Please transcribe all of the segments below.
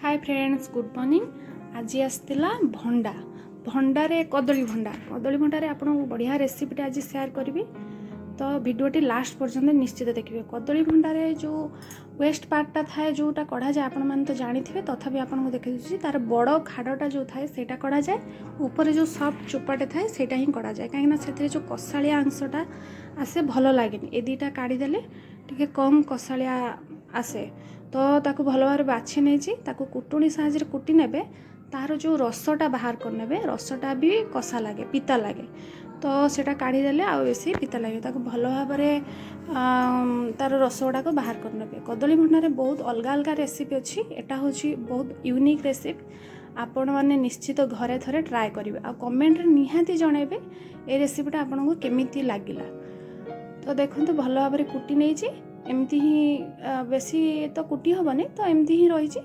ହାଏ friends, good morning. ଆଜି ଆସିଥିଲା ଭଣ୍ଡା। ଭଣ୍ଡାରେ କଦଳୀ ଭଣ୍ଡା। କଦଳୀ ଭଣ୍ଡାରେ ଆପଣଙ୍କୁ ବଢ଼ିଆ ରେସିପିଟା ଆଜି ସେୟାର କରିବି, ତ ଭିଡ଼ିଓଟି ଲାଷ୍ଟ ପର୍ଯ୍ୟନ୍ତ ନିଶ୍ଚିତ ଦେଖିବେ। କଦଳୀ ଭଣ୍ଡାରେ ଯେଉଁ ୱେଷ୍ଟ ପାର୍ଟଟା ଥାଏ, ଯେଉଁଟା କଢ଼ାଯାଏ, ଆପଣମାନେ ତ ଜାଣିଥିବେ, ତଥାପି ଆପଣଙ୍କୁ ଦେଖେଇ ଦେଉଛି। ତାର ବଡ଼ ଖାଡ଼ଟା ଯେଉଁ ଥାଏ, ସେଇଟା କଢ଼ାଯାଏ। ଉପରେ ଯେଉଁ ସଫ୍ଟ ଚୋପାଟେ ଥାଏ, ସେଇଟା ହିଁ କଢ଼ାଯାଏ, କାହିଁକିନା ସେଥିରେ ଯେଉଁ କଷାଳିଆ ଅଂଶଟା ଆସେ, ଭଲ ଲାଗେନି। ଏ ଦୁଇଟା କାଢ଼ିଦେଲେ ଟିକେ କମ୍ କଷାଳିଆ ଆସେ। ତ ତାକୁ ଭଲ ଭାବରେ ବାଛି ନେଇଛି। ତାକୁ କୁଟୁଣି ସାହାଯ୍ୟରେ କୁଟି ନେବେ। ତାର ଯେଉଁ ରସଟା ବାହାର କରିନେବେ। ରସଟା ବି କଷା ଲାଗେ, ପିତା ଲାଗେ, ତ ସେଇଟା କାଢ଼ିଦେଲେ ଆଉ ବେଶୀ ପିତା ଲାଗିବ। ତାକୁ ଭଲ ଭାବରେ ତାର ରସ ଗୁଡ଼ାକ ବାହାର କରିନେବେ। କଦଳୀ ଭଣ୍ଡାରେ ବହୁତ ଅଲଗା ଅଲଗା ରେସିପି ଅଛି। ଏଟା ହେଉଛି ବହୁତ ୟୁନିକ୍ ରେସିପି। ଆପଣମାନେ ନିଶ୍ଚିତ ଘରେ ଥରେ ଟ୍ରାଏ କରିବେ ଆଉ କମେଣ୍ଟରେ ନିହାତି ଜଣାଇବେ ଏ ରେସିପିଟା ଆପଣଙ୍କୁ କେମିତି ଲାଗିଲା। ତ ଦେଖନ୍ତୁ, ଭଲ ଭାବରେ କୁଟି ନେଇଛି। ଏମିତି ହିଁ, ବେଶୀ ତ କୁଟି ହେବନି, ତ ଏମିତି ହିଁ ରହିଛି।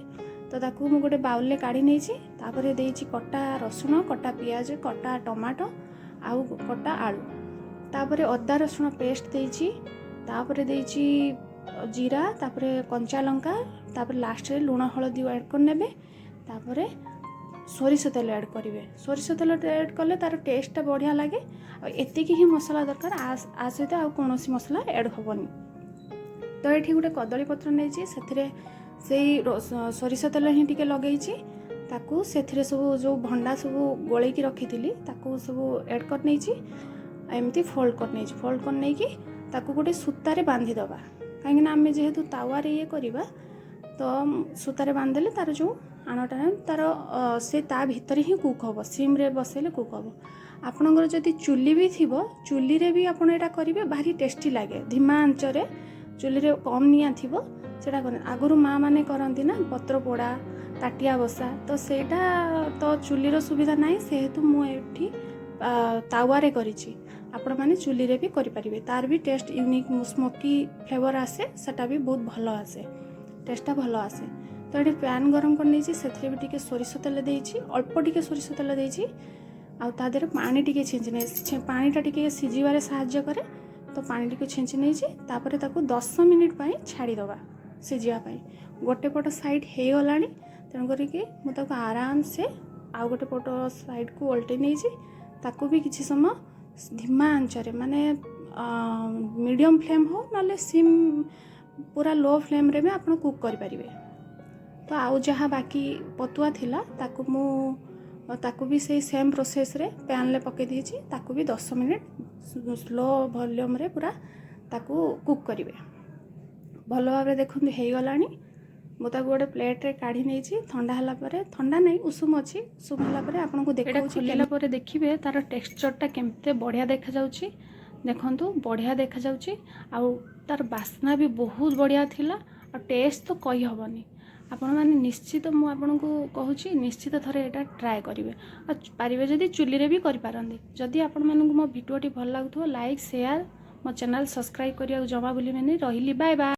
ତ ତାକୁ ମୁଁ ଗୋଟେ ବାଉଲରେ କାଢ଼ି ନେଇଛି। ତାପରେ ଦେଇଛି କଟା ରସୁଣ, କଟା ପିଆଜ, କଟା ଟମାଟୋ ଆଉ କଟା ଆଳୁ। ତାପରେ ଅଦା ରସୁଣ ପେଷ୍ଟ ଦେଇଛି। ତାପରେ ଦେଇଛି ଜିରା, ତାପରେ କଞ୍ଚା ଲଙ୍କା, ତାପରେ ଲାଷ୍ଟରେ ଲୁଣ, ହଳଦୀ ଆଡ଼୍ କରିନେବେ। ତାପରେ ସୋରିଷ ତେଲ ଆଡ଼୍ କରିବେ। ସୋରିଷ ତେଲ ଆଡ଼୍ କଲେ ତାର ଟେଷ୍ଟଟା ବଢ଼ିଆ ଲାଗେ। ଆଉ ଏତିକି ହିଁ ମସଲା ଦରକାର। ଆ ସହିତ ଆଉ କୌଣସି ମସଲା ଆଡ଼୍ ହେବନି। ତ ଏଠି ଗୋଟେ କଦଳୀ ପତ୍ର ନେଇଛି। ସେଥିରେ ସେଇ ସୋରିଷ ତେଲ ହିଁ ଟିକେ ଲଗେଇଛି। ତାକୁ ସେଥିରେ ସବୁ ଯେଉଁ ଭଣ୍ଡା ସବୁ ଗୋଳେଇକି ରଖିଥିଲି, ତାକୁ ସବୁ ଆଡ଼୍ କରିନେଇଛି ଆଉ ଏମିତି ଫୋଲ୍ଡ କରିନେଇଛି। ଫୋଲ୍ଡ କରିନେଇକି ତାକୁ ଗୋଟେ ସୂତାରେ ବାନ୍ଧିଦେବା, କାହିଁକିନା ଆମେ ଯେହେତୁ ତାୱାରେ ଇଏ କରିବା, ତ ସୂତାରେ ବାନ୍ଧିଦେଲେ ତାର ଯେଉଁ ଆଣଟା ତାର ସେ ତା ଭିତରେ ହିଁ କୁକ୍ ହେବ। ସିମ୍ରେ ବସେଇଲେ କୁକ୍ ହେବ। ଆପଣଙ୍କର ଯଦି ଚୁଲି ବି ଥିବ, ଚୁଲିରେ ବି ଆପଣ ଏଇଟା କରିବେ, ଭାରି ଟେଷ୍ଟି ଲାଗେ। ଧିମା ଆଞ୍ଚରେ ଚୁଲିରେ କମ୍ ନିଆଁ ଥିବ, ସେଇଟା କରନ୍ତି। ଆଗରୁ ମା ମାନେ କରନ୍ତି ନା, ପତ୍ର ପୋଡ଼ା, ତାଟିଆ ବସା। ତ ସେଇଟା ତ ଚୁଲିର ସୁବିଧା ନାହିଁ, ସେହେତୁ ମୁଁ ଏଠି ତାୱାରେ କରିଛି। ଆପଣମାନେ ଚୁଲିରେ ବି କରିପାରିବେ। ତାର ବି ଟେଷ୍ଟ ୟୁନିକ୍ ସ୍ମୋକି ଫ୍ଲେଭର୍ ଆସେ। ସେଟା ବି ବହୁତ ଭଲ ଆସେ, ଟେଷ୍ଟଟା ଭଲ ଆସେ। ତ ଏଠି ପ୍ୟାନ୍ ଗରମ କରିନେଇଛି। ସେଥିରେ ବି ଟିକେ ସୋରିଷ ତେଲ ଦେଇଛି, ଅଳ୍ପ ଟିକେ ସୋରିଷ ତେଲ ଦେଇଛି ଆଉ ତା ଦେହରେ ପାଣି ଟିକେ ଛିଞ୍ଚି ନେଇଛି। ପାଣିଟା ଟିକେ ସିଝିବାରେ ସାହାଯ୍ୟ କରେ, ତ ପାଣି ଟିକେ ଛିଞ୍ଚି ନେଇଛି। ତାପରେ ତାକୁ 10 ମିନିଟ୍ ପାଇଁ ଛାଡ଼ିଦେବା ସିଝିବା ପାଇଁ। ଗୋଟେ ପଟ ସାଇଡ଼୍ ହେଇଗଲାଣି, ତେଣୁ କରିକି ମୁଁ ତାକୁ ଆରାମସେ ଆଉ ଗୋଟେ ପଟ ସାଇଡ଼୍କୁ ଓଲଟେଇ ନେଇଛି। ତାକୁ ବି କିଛି ସମୟ ଧିମା ଆଞ୍ଚରେ, ମାନେ ମିଡ଼ିୟମ୍ ଫ୍ଲେମ୍ ହଉ, ନହେଲେ ସିମ୍ ପୁରା ଲୋ ଫ୍ଲେମ୍ରେ ବି ଆପଣ କୁକ୍ କରିପାରିବେ। ତ ଆଉ ଯାହା ବାକି ପତୁଆ ଥିଲା, ତାକୁ ମୁଁ ତାକୁ ବି ସେଇ ସେମ୍ ପ୍ରୋସେସ୍ରେ ପ୍ୟାନ୍ରେ ପକାଇ ଦେଇଛି। ତାକୁ ବି 10 ମିନିଟ୍ ସ୍ଲୋ ଭଲ୍ୟୁମ୍ରେ ପୁରା ତାକୁ କୁକ୍ କରିବେ। ଭଲ ଭାବରେ ଦେଖନ୍ତୁ, ହେଇଗଲାଣି। ମୁଁ ତାକୁ ଗୋଟେ ପ୍ଲେଟ୍ରେ କାଢ଼ି ନେଇଛି। ଥଣ୍ଡା ହେଲା ପରେ, ଥଣ୍ଡା ନାହିଁ, ଉଷୁମ ଅଛି, ଉଷୁମ ହେଲା ପରେ ଆପଣଙ୍କୁ ଏଇଟା ଦେଖାଉଛି। ଖୋଲିଲା ପରେ ଦେଖିବେ ତାର ଟେକ୍ସଚରଟା କେମିତି ବଢ଼ିଆ ଦେଖାଯାଉଛି। ଦେଖନ୍ତୁ, ବଢ଼ିଆ ଦେଖାଯାଉଛି ଆଉ ତାର ବାସ୍ନା ବି ବହୁତ ବଢ଼ିଆ ଥିଲା ଆଉ ଟେଷ୍ଟ ତ କହିହେବନି। ଆପଣମାନେ ନିଶ୍ଚିତ, ମୁଁ ଆପଣଙ୍କୁ କହୁଛି, ନିଶ୍ଚିତ ଥରେ ଏଇଟା ଟ୍ରାଏ କରିବେ ଆଉ ପାରିବେ ଯଦି ଚୁଲିରେ ବି କରିପାରନ୍ତି। ଯଦି ଆପଣମାନଙ୍କୁ ମୋ ଭିଡ଼ିଓଟି ଭଲ ଲାଗୁଥିବ, ଲାଇକ୍, ସେୟାର, ମୋ ଚ୍ୟାନେଲ୍ ସବସ୍କ୍ରାଇବ୍ କରିବାକୁ ଜମା ଭୁଲିବେନି। ରହିଲି, ବାଏ ବାଏ।